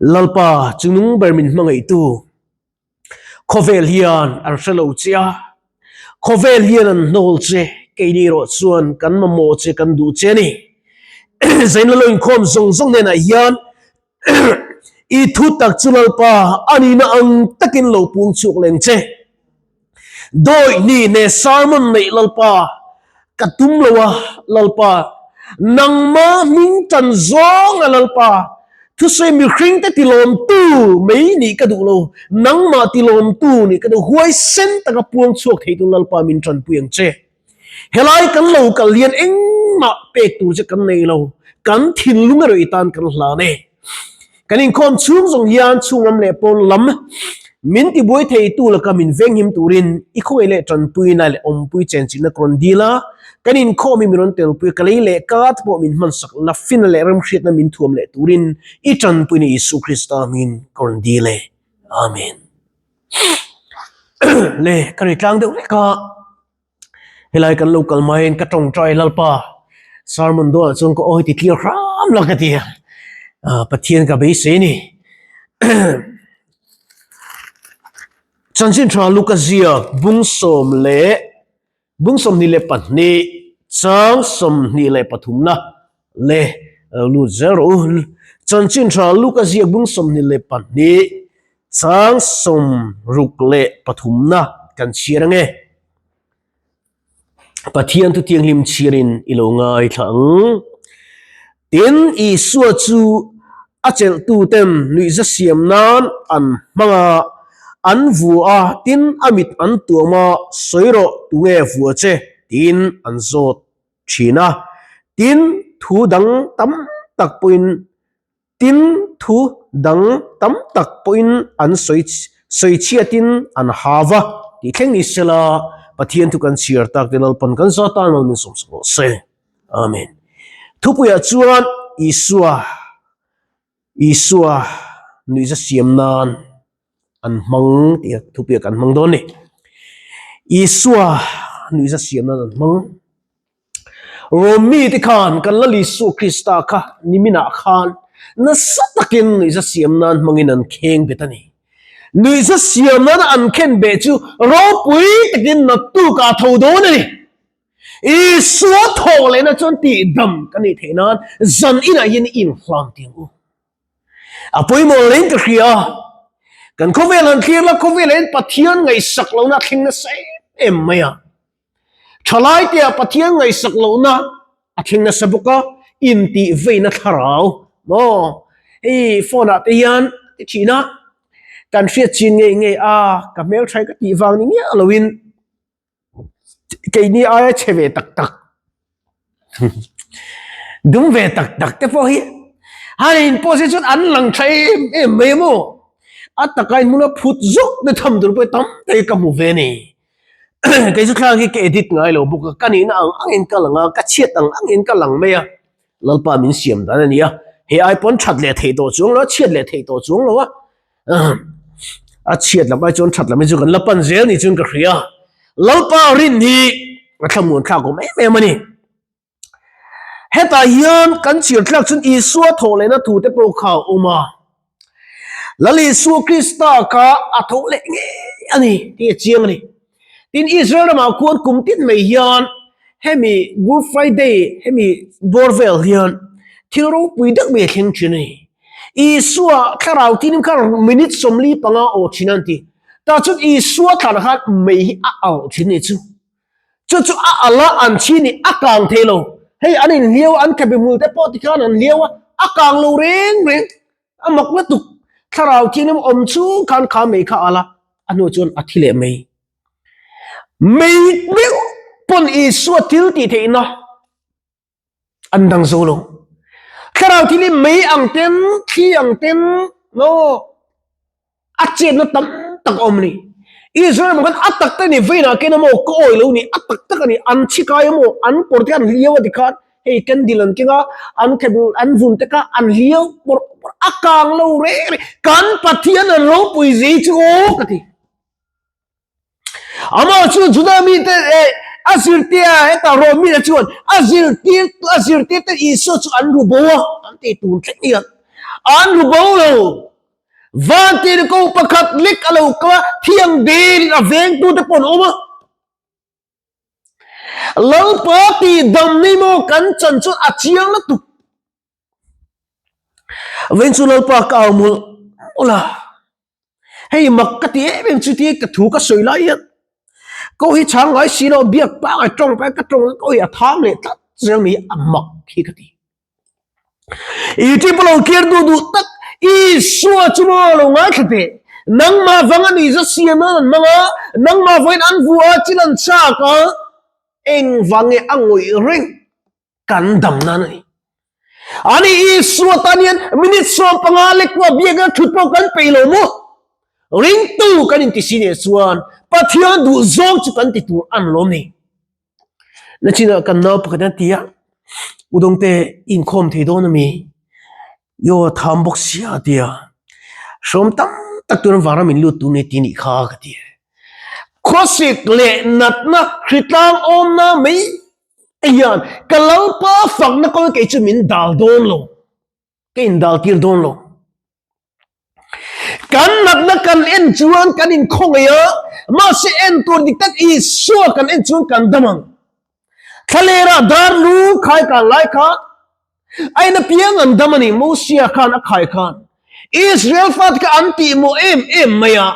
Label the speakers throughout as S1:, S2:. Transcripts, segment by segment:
S1: Lalpa chungnung ber min hmangaihtu, khawvel hian an hre lo che a, khawvel hian an hnawl che, keini erawh chuan kan mamawh che, kan duh che a ni. Zaina lo inkhawm zawng zawng hnenah hian i thu tak chu Lalpa a nihna ang takin lo pung chhuak leng che. Dawi hnih hne sermon neih Lalpa ka tum lo a, Lalpa nangma hming tan zawng a Lalpa thusawi mihring te tilawmtu mai nih ka duh lo, nangmah tilawmtu nih ka duh, huaisen taka puang chhuak thei tur Lalpa min tanpui ang che. Helai kan lo kal hian engmah pek tur che kan nei lo, kan thinlung erawh i tan kan hlan e. Kan inkhawm chhung zawng hian chhung lam leh pawn lam min tibuai theitu laka min venghim turin i khawngaih leh tanpuina leh awmpui chenchilhna ka rawn dil a, kan inkhawm hi min rawn telpui a, ka lei leh ka te pawh min hmansak la, fina leh remhriatna min thuam leh turin i tanpuina Isu Krista hmingin ka rawn dil e. Amen. Le, ka ri tlang deuh vek a. Helai kan lo kal maiin ka tawngtai Lalpa sermon dawnah chuan ka awi ti clear hram la ka ti a, Pathian ka beisei a ni. Chanchin tha Luka ziak bung sawm leh bung 22 chang 23 na le lo lut zel rawh u. Chanchin tha Luka ziak bung 22 Chang 63 na kan chhiar ange. Pathian thu thianghlim chhiarin i lo ngaithla ang. Tin, Isua chu a chelhtuten nuihza siam nan an hmang a, an vua a, tin a mit an tuam a, sawi rawh tunge vua che tiin an zawt thin a. Tin, thu dang tam tak pawhin Tin, thu dang tam tak pawhin an sawi sawi chhiatin an hau va tih thleng ni sela, Pathian thu kan chhiar tak te Lalpan kan za tan lo min sawmsak rawh se. Amen. Thupuiah chuan Isua Isua nuihza siam nan an hmang tih thupuiah kan hmang dawn a ni. Isua nuihza siam nan an hmang. Rom mite khan kan Lal Isua Krista kha niminah khan nasa takin nuihza siam nan hmangin an kheng bet a ni. Nuihza siam nana an khen beh chu ropui takin naktukah a tho dawn a ni. Isua thawh lehna chuan tihdam ka nih theih nan zan inah hian i inhlan tiang u. A pawimawh reng ka hria a, kan khawvel han thlir la khawvelah hian Pathian ngaihsak lohna a thleng nasa em em mai a. Thalai te ah Pathian ngaihsak lohna a thleng nasa bawk a, intih veina thlarau maw hei phone ah te hian ti thin a, kan hriat chin ngei ngei a, ka hmeltha ka tih vang ni miah loin keini aia chhe ve tak tak dum ve tak tak te pawh hi han in pawh se chuan an lang tha em em mai maw a taka in hmuna phut zawk te tham tur pawh hi tam tak hi ka hmu ve a ni. Kei chu thlalak hi ka edit ngai lo bawk a, ka nihna ang angin ka lang a, ka chhiat ang angin ka lang mai a, Lalpa min siam dan a ni a, hei ai pawn that leh theih tawh chuang lo a, chhiat leh theih tawh chuang lo a, a chhiat lam ai chuan that lam hi chu kan la pan zel ni chuan ka hria, Lalpa rin hi a thlamuan thlak awm em em a ni. Hetah hian kan chhiar thlak chuan Isua thawh lehna thu te pawh kha a awm a. Lal Isua Krista kha a tho leh ngei a ni tih a chiang a ni. Tin, Israel ramah khuan kum tin mai hian hemi Good Friday hemi bawr vel hian thil ropui deuh mai a thleng thin a ni. Isua thlarau tin kha minute 45 aw thin a an ti. Tah chuan Isua thlan khan mei hi a alh thin a ni chu. Chu chu a alh a, an chhi nih a kang thei lo. Hei an inhliau a, an khabe hmul te pawh tikhan an hliau a, a kang lo reng reng. A mak lutuk. Thlarau thianghlim awm chung khan kha mei kha a alh a, a hnu chuan a thi leh mai. Mei meuh pawn Isua thil tih theihna an dang zo lo. Thlarau thil hi mei ang ten, thli ang ten, no, a chetna tam tak a awm a ni. Israel ram khan a tak tak a ni, veinah khian emaw ka awi lo ni, a tak tak a ni, an chhi kai emaw, an kawr te kha an hliau a ti khan, hei candle an keng a, an khabe an vun te kha an hliau bawrh bawrh, a kang lo reng reng, kan Pathian an ropui zei chu aw ka ti. Amah chu Juda mite eh a zirtir a, heta Rom mite chuan a zirtir a zirtirte Isua chu an ru bo a, an ti tun thleng hian an ru bo lo. Vantirhkoh pakhat lek a lo kal a, thiang delin a vengtute pawh an awm a. Lalpa tih dam ni maw kan chan chuan a chiang lutuk. Vawiin chu Lalpa ka au mawlh mawlh a, hei mak ka ti em em chu tia ka thu ka sawi lai hian ko hi chhang ngai si lo biak pangai tawng pahin ka tawng ko hi a thang leh tlat zel mai a mak hi ka ti. Youtube lo clear duh duh tak Isua chu maw lo ngaithla teh nangmah vang a ni za siam nan an hmang a nangmah vawiin an vuah a chil an chak a engvang nge a ngawih reng kan dam nan a ni. Ani Isua tan hian minute 15 lek pawh biakna thut pawh kan peih lo maw? Ringtu kan inti si nih chuan Pathian duh zawng chu kan ti tur an lawm ni. Nachinah kan nau pakhat hian a ti a, Udawngte inkhawm thei dawn ami? Yaw tham bawk sia a ti a, hrawm tam tak turin vanram in lut tur ni ti nih kha ka ti. Khawsik leh natna hritlang awmna mai hian ka Lalpa fakna kawng kei chu min dal dawn lo, ka indal tir dawn lo. Kan natna kan en chuan kan inkhawngaih a, mahse en tur dik tak Isua kan en chuan kan dam ang. Thlalera dar lu khai kan lai kha a in apiang an dam a ni, Mosia khan a khai khan Israel fate kha an tih mawh em em mai a,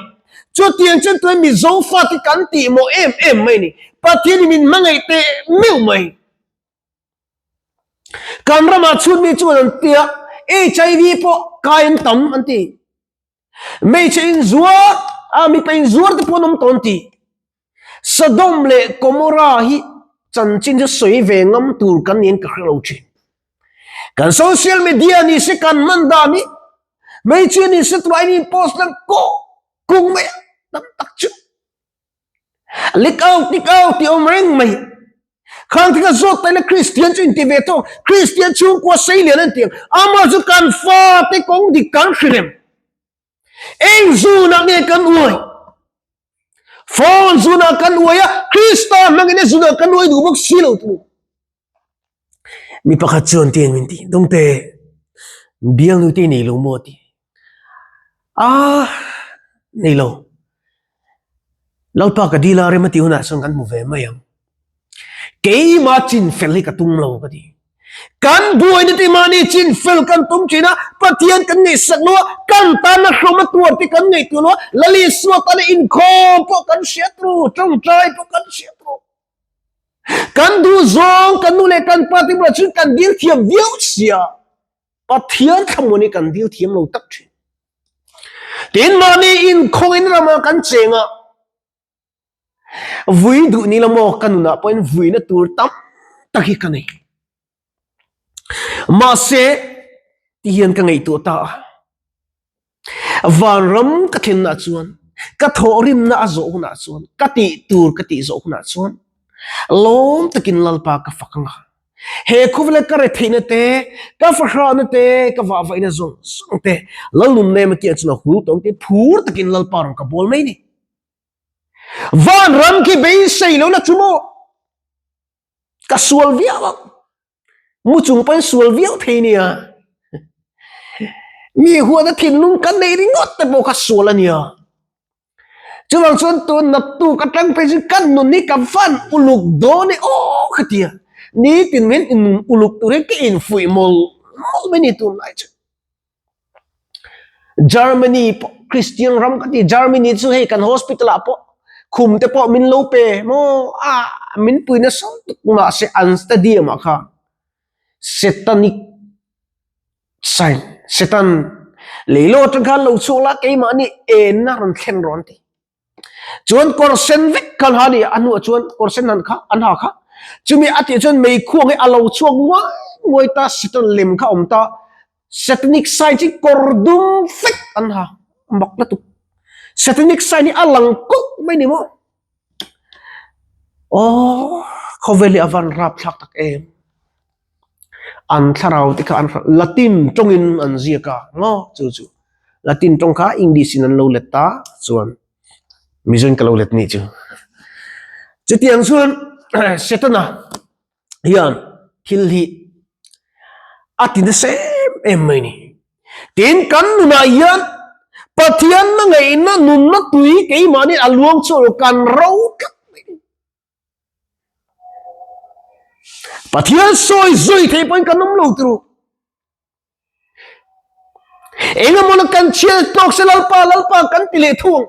S1: chutiang chuan tuna Mizo fate kan tih mawh em em mai a ni, Pathianin min hmangaih teh meuh mai. Kan ramah chhunmi chuan an ti a, HIV pawh kai an tam an ti. Hmeichhe inzuar a mipa inzuar te pawh an awm tawh an ti. Sodom leh Gomorrah hi chanchin chu sawi ve ngam tur kan niin ka hre lo thin. Kan social media ni se kan hman dan hi hmeichhia ni se tura in post lang kawh kung mai a tam tak chu. Lik out lik out tih awm reng mai. Khang thil a zawt taina Kristian chu inti ve tawh Kristian chhungkua sei lian an ti ang. Amah chu kan fate kawng dik kan hrilh em? Eng zunah nge kan uai? Phone zunah kan uai a, Krista hmangin e zunah kan uai duh bawk si lo tu. Mi pakhat chuan tiin min ti, Dawngte, bialnu te i nei lo maw? a ti. Ah, nei lo. Lalpa ka dila rem a tih hunah chuan kan hmu ve mai ang. Keimah chin fel hi ka tum lo ka ti. Kan buaina te mahni chin fel kan tum thin a, Pathian kan ngaihsak lo a, kan tana hlawm a tuar te kan ngaihtuah lo a, Lal Isua tana inkhawm pawh kan hriat ru, tawngtai pawh kan hriat ru. Kan duh zawng kan nu leh kan pa te bulah chuan kan dil thiam viau sia, Pathian thlamuan hi kan dil thiam lo tak thin. Tin mahni inkhawngin ramah kan cheng a, vui duh ni la maw ka nunah pawhin vuina tur tam tak hi ka nei. Mahse ti hian ka ngaihtuah ta a, Vanram ka thlenna chuan, ka thawhrimna a zawh hunah chuan, ka tih tur ka tih zawh hunah chuan lawm takin Lalpa ka fak ang a. He khawvela ka retheihna te, ka fahrahna te, ka vahvaihna zawng zawng te, Lalnun nem a tih chuan a hul tawng te phur takin Lalpa rawn ka bawl mai ni. Vanram khi beisei lohna chu maw? Ka sual viau ang. Mu chung pawn sual viau thei nia. Mi huatna thinlung kan nei ringawt te pawh kha sual a nia. Chuvang chuan tun naktuk atang phei chu kan nun hi ka van uluk dawn e aw ka ti a. Nitin min innun uluk tur hi ka infuih mawlh mawlh mai ni tunlai chu. Germany pawh Christian ram ka ti Germany chu hei kan hospital ah pawh khum te pawh min lo pe maw a min pui nasa lutuk mahse an stadium ah khan satanic sign satan leilaw atang khan lo chhuak la keimahni enna rawn thlen rawn ti. Chuan kawr sen vek khan ha ni a hnuah chuan kawr sen han kha an ha kha chumi a tih chuan meikhuang hi a lo chhuak nguai nguai ta satan lem kha a awm ta satanic sign chi kawr dum vek an ha mak lutuk satanic sign hi a lang kulh mai ni maw aw khawvel hi a van rapthlak tak em an thlarau te kha an Latin tawngin an ziak a maw chu chu Latin tawng kha English in an lo let ta chuan Mizo in ka lo let nih chu chutiang chuan Setana hian thil hi a ti nasa em em mai ni tin kan nunah hian. Pathian hmangaihna nunna tui keimahni a luang chhuak lo kan ro tlat mai ni. Pathian sawi zui thei pawhin kan awm lo turu. Engemaw na kan chhiat tawk se Lalpa Lalpa kan ti leh thung.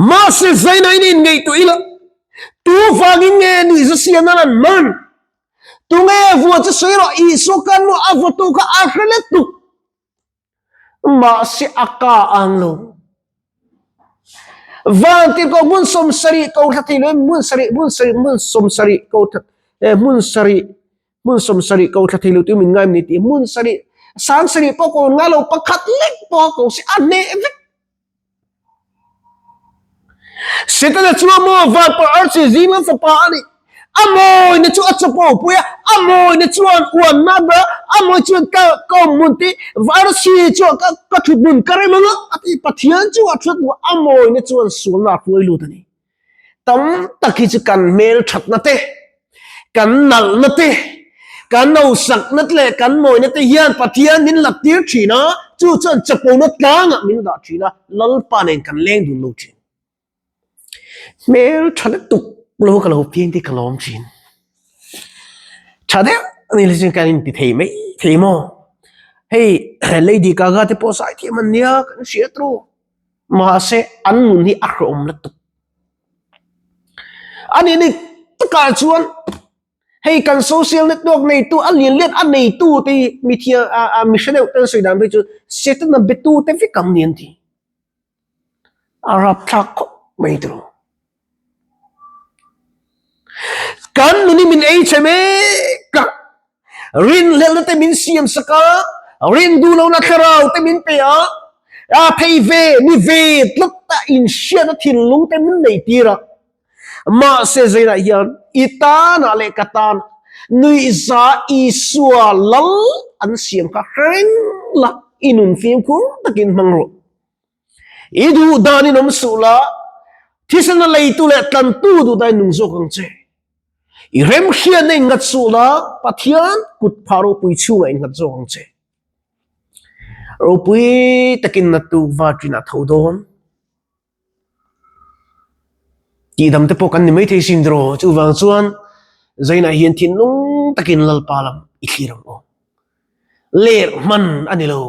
S1: Mahse zaina in inngaihtuah ila tu vangin nge ni zu siam nan an man? Tunge vua chu sawi rawh Isua kan maw a vawtu kha a hre let tuk. Mahse a ka ang lo. Van ti ko hmun 70 ko thla thei lo hmun sarih hmun sarih hmun 70 ko thla hmun sarih hmun 70 ko thla thei lo tu min ngai ni ti hmun sarih sang sarih pawh ko ngai lo pakhat lek pawh ko si a hneh vek. Setana chu a maw vanpawh arsi zing lam fapa a ni. A mawina chu a chapo pui a, a mawina chuan uanna a ber a, a mawi chuan ka ka awm hmun tih arsi chuan ka ka thut hmun ka rem ang a, a ti. Pathian chu a thut hmu a, a mawina chuan sualna a hruai lut a ni. Tam tak hi chu kan hmel thatna te, kan nalhna te, kan hausakna te leh kan mawina te hian Pathian min lat tir thin a, chu chuan chapona tlangah min dah thin a, Lalpa nen kan leng dun lo thin. Hmel tha lutuk lo ka lo piang te ka lawm thin. Tha deuh a ni leh chuan kan inti thei mai thei maw? Hei Lady Gaga te pawh zaithiam an nia kan hria tawh. Mahse an nun hi a hrehawm lutuk. A nih ni takah chuan hei kan social network neitu a lian lian a neitu te hi mithiam a mi hre deuh ten sawi dan phei chu Setana betu te vek ang ni an ti. A rapthlak khawp mai tawh. Kan nun hi min ei chhe mek a, rinhlelhna te min siam sak a, rin duh lohna thlarau te min pe a, a thei ve ni ve tlat a inhriatna thinlung te min neih tir a. Mahse zainah hian i tanah leh ka tan nuihza Isua lal an siam kha hreng la, i nun fimkhur takin hmang rawh. I duh danin awm suh la, thisena leitu leh tlantu duh danin nung zawk ang che. I remhriatna innghat suh la, Pathian kut phah ropui chhungah innghat zawk ang che. Ropui takin naktuk vaṭin a tho dawn. Tihdam te pawh kan ni maithei sin tiraw? Chuvang chuan zainah hian thinlung takin Lalpa lam i thlir ang aw. Ler hman a ni lo.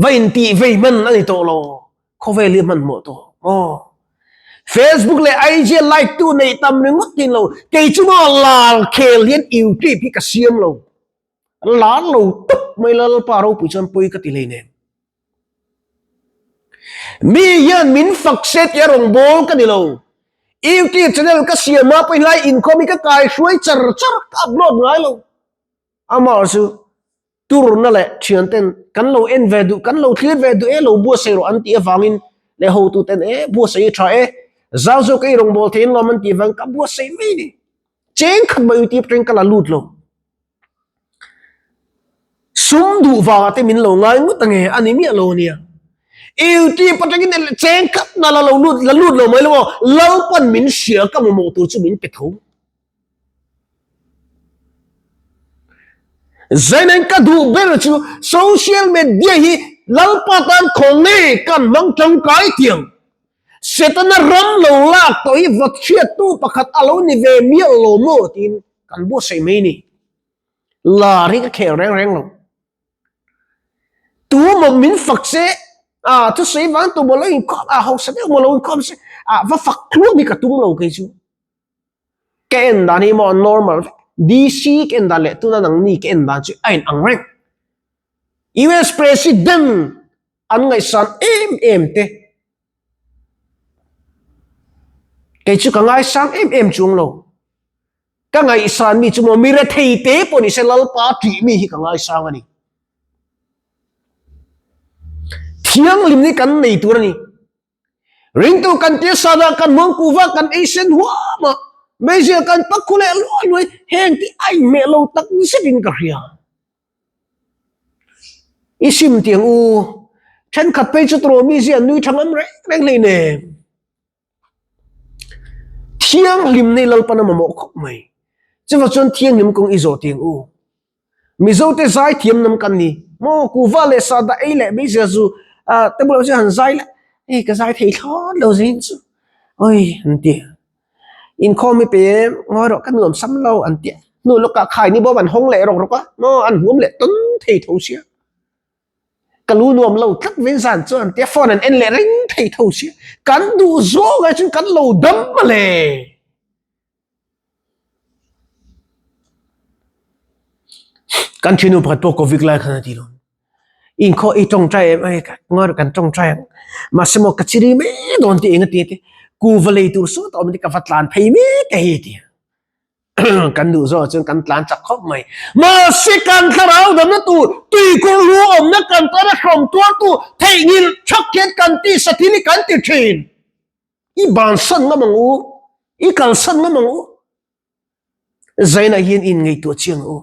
S1: Va intih vei hman a ni tawh lo. Khawvel hi hmanhmawh tawh maw? Facebook leh IG a like tu neih tam ringawt thin lo. Kei chu maw lar khel hian YouTube hi ka siam lo. Lar lo tawp mai Lalpa ropui chuan pawi ka ti hleinem. Mi hian min fak se tia rawngbâwl ka ni lo. YouTube channel ka siam a, pawhin lai inkhawm hi ka kaihruai char char, ka upload ngai lo. Amah chu turna leh thianten kan lo en ve duh, kan lo thlir ve duh e, lo buatsaih rawh an tih avangin leh hotuten e, buatsaih hi tha e, zau zawk ei rawngbâwl theihin lawm an tih avangin ka buatsaih mai ni. Cheng khat mah YouTube atangin ka la lut lo. Sum duh vangah te min lo ngai ngawt ange a ni miah lo ania. YouTube atangin cheng khat na la lo lut la lut lo mai lo maw Lalpan min hria ka mamawh tur chu min pe tho. Zainain ka duh ber chu social media hi Lalpa tan khawnge kan hmang tangkai tiang. Setana ram lo lak tawh hi va chhiattu pakhat a lo ni ve miah lo maw tiin kan buatsaih mai ni. Lar hi ka khel reng reng lo. Tu maw min fak se, a thusawi vang tu maw lo inkhawm, a hausa deuh maw lo inkhawm se, a va fak tluang hi ka tum lo kei chu. Ka en dan hi maw normal vek. DC ka en dan leh tuna nangni ka en dan chu a in ang reng. US President an ngaihsan em em te kei chu ka ngaisang em em chuang lo. Ka ngaihsan mi chu maw mi rethei te pawh ni se Lalpa tih mi hi ka ngaisang a ni. Thianghlim hi kan nei tur a ni. Ringtu kan tia sana kan hmang kuva kan ei sen huam a, meizial kan pak khu leh luai luai heng te a inhmeh lo tak zetin ka hria. I sim tiang u, thenkhat phei chu turaw mi zia nui tha ngam reng reng hleinem. Thianghlim nei Lalpan a mamawh khawp mai. Chuvang chuan thianghlim kawng i zawh tiang u. Mizote zaithiam lam kan ni maw? Kuva leh sahdah ei leh beisei chu te bulah chuan han zai la, hei ka zai thei thlawt lo zin chu, oi an ti. Inkhawm hi pe em, ngawi rawh ka nuam sam lo an ti a, hnu lawkah khai ni bawm an hawng leh rawk rawk a, maw an huam leh tawn thei tho sia. Ka lu nuam lo tlat vin zan chuan tia phone an en leh reng thei tho sia, kan duh zawng ai chuan kan lo dam mawle. Kan thinu pakhat pawh covid lai khan a ti lo. Inkhaw i tawngtai em ai ka ngawi kan tawngtai ang. Mahse maw ka chiri mai dawn tih eng a ti a ti. Kuva lei tur sawt a awm a ti ka va tlan phei mek a hi a ti. Kan duh zawk chuan kan tlan chak khawp mai. Mahse kan thlarau damna tur tuikawr lu awmna kan tana hrawm tuartu theihnghilh thak hian kan ti sathil hi kan ti thin. I bansan ngam ang u, i kalsan ngam ang u. Zainah hian in ngaihtuah chiang ang u.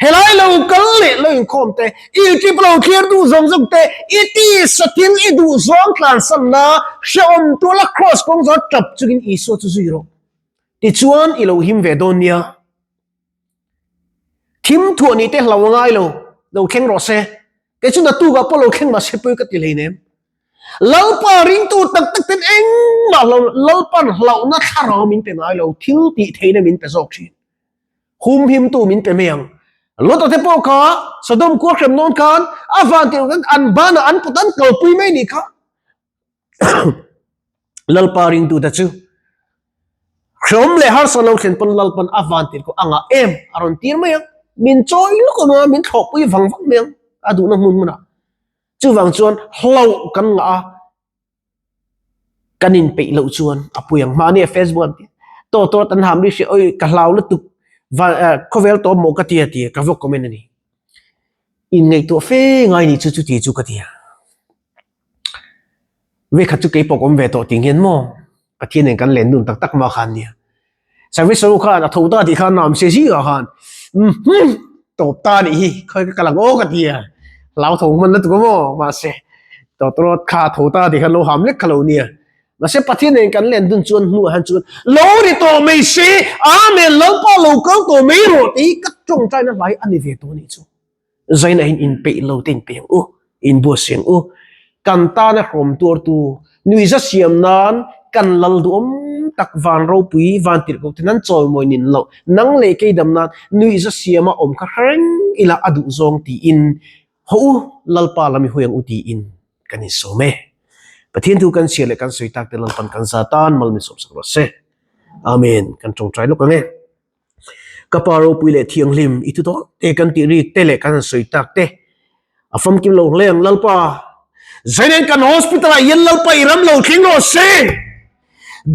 S1: Helai lo kal leh lo inkhawm te, YouTube lo thlir duh zawng zawng te, i tisa thil i duh zawng tlansan la, hrehawm tuala cross kawng zawng tap chungin Isua chu zui rawh. Tichuan i lo him ve dawn nia. Thim thuah ni te hlo a ngai lo, lo thleng rawh se. Kei chu naktukah pawh lo thleng mahse pawi ka ti hleinem. Lalpa ringtu tak tak ten engmah hlo, Lalpan hlauhna thlarau min pe ngai lo, thil tih theihna min pe zawk thin. Humhimtu min pe mai ang. Lota te pawh kha Sodom khua hrem nawn khan a van tirh khan an banah an put an kalpui mai nih kha. Lalpa ringtute chu hreawm leh harsa lo thlen pawn Lalpan a van tir ko anga em a rawn tir mai ang. Min chawi lawk ang a, min thlawhpui vang vang mai ang a duhna hmun hmunah. Chuvang chuan hlauh kan ngah a, kan inpeih loh chuan a pui ang. Mahni a Facebook an ti tawh tawh an ham ri hria oi ka hlau lutuk khawvel tawp maw ka ti a ti ka va comment a ni. Inngaihtuah fe ngai ni chu chuti chu ka ti a. Vekhat chu keipawh ka awm ve tawh tih hian maw Pathian nen kan len dun tak tak mah khan nia. Service ho khan a tho ta tih khan nam se zingah khan umm tawp ta nih hi khawi ka kal ang aw ka ti a. Hlau tho hman lutuk a maw mahse tawtawrawt kha a tho ta tih khan lo ham lek kha lo nia. Mahse Pathian nen kan len dun chuan hnuah hian chuan lo ri tawh mai se Amen Lalpa lo kal tawh mai rawh tih hi ka tawngtaina hlai a ni ve tawh a nih chu. Zaina in inpeih lo te inpeih ang u, inbuatsaih ang u. Kan tana hrawm tuartu nuihza siam nan kan lal duhawm tak van ropui van tirh ko ten an chawimawi nin loh nang leh kei dam nan nuihza siama awm kha hreng ila a duh zawng tiin haw u Lalpa lam i hawi ang u tiin kan insawm e. Pathian thu kan chhiar leh kan sawi tak te Lalpan kan za tan mal min sawmsak rawh se. Amen. Kan tawngtai lawk ang e. Ka pa ropui leh thianghlim i thu tawh te kan tih rik te leh kan han sawi tak te a famkim lo hle ang Lalpa. Zainen kan hospital ah hian Lalpa i ram lo thleng rawh se.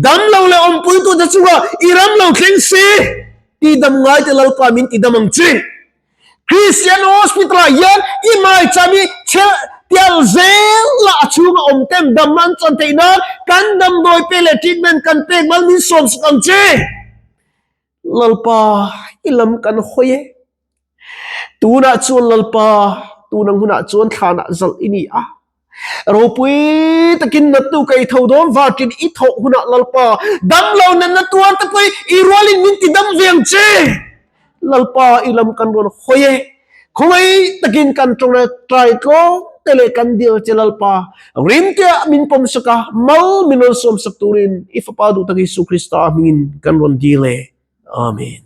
S1: Dam lo leh awmpui tu te chungah i ram lo thleng se. Ti dam ngai te Lalpa min ti dam ang che. Christian hospital ah hian i maicham i chhelh tial zel la a chhunga awm ten dam an chan theih nan kan damdawi pe leh treatment kan pek mal min sawm sak ang che. Lalpa i lam kan hawi e. Tunah chuan Lalpa tunang hunah chuan thlanah zalh i ni a. Ropui takin nattu ka i tho dawn vatin i thawh hunah Lalpa damlo natna tuar te pawh i rualin min ti dam ve ang che. Lalpa i lam kan rawn hawi e. Khawngaih takin kan tawng tlai tlawm te leh kan dil che Lalpa rimte ah min pawm sak a, mal min rawn sawm sak turin i Fapa duh tak Isu Krista hmingin kan rawn dil e. Amen.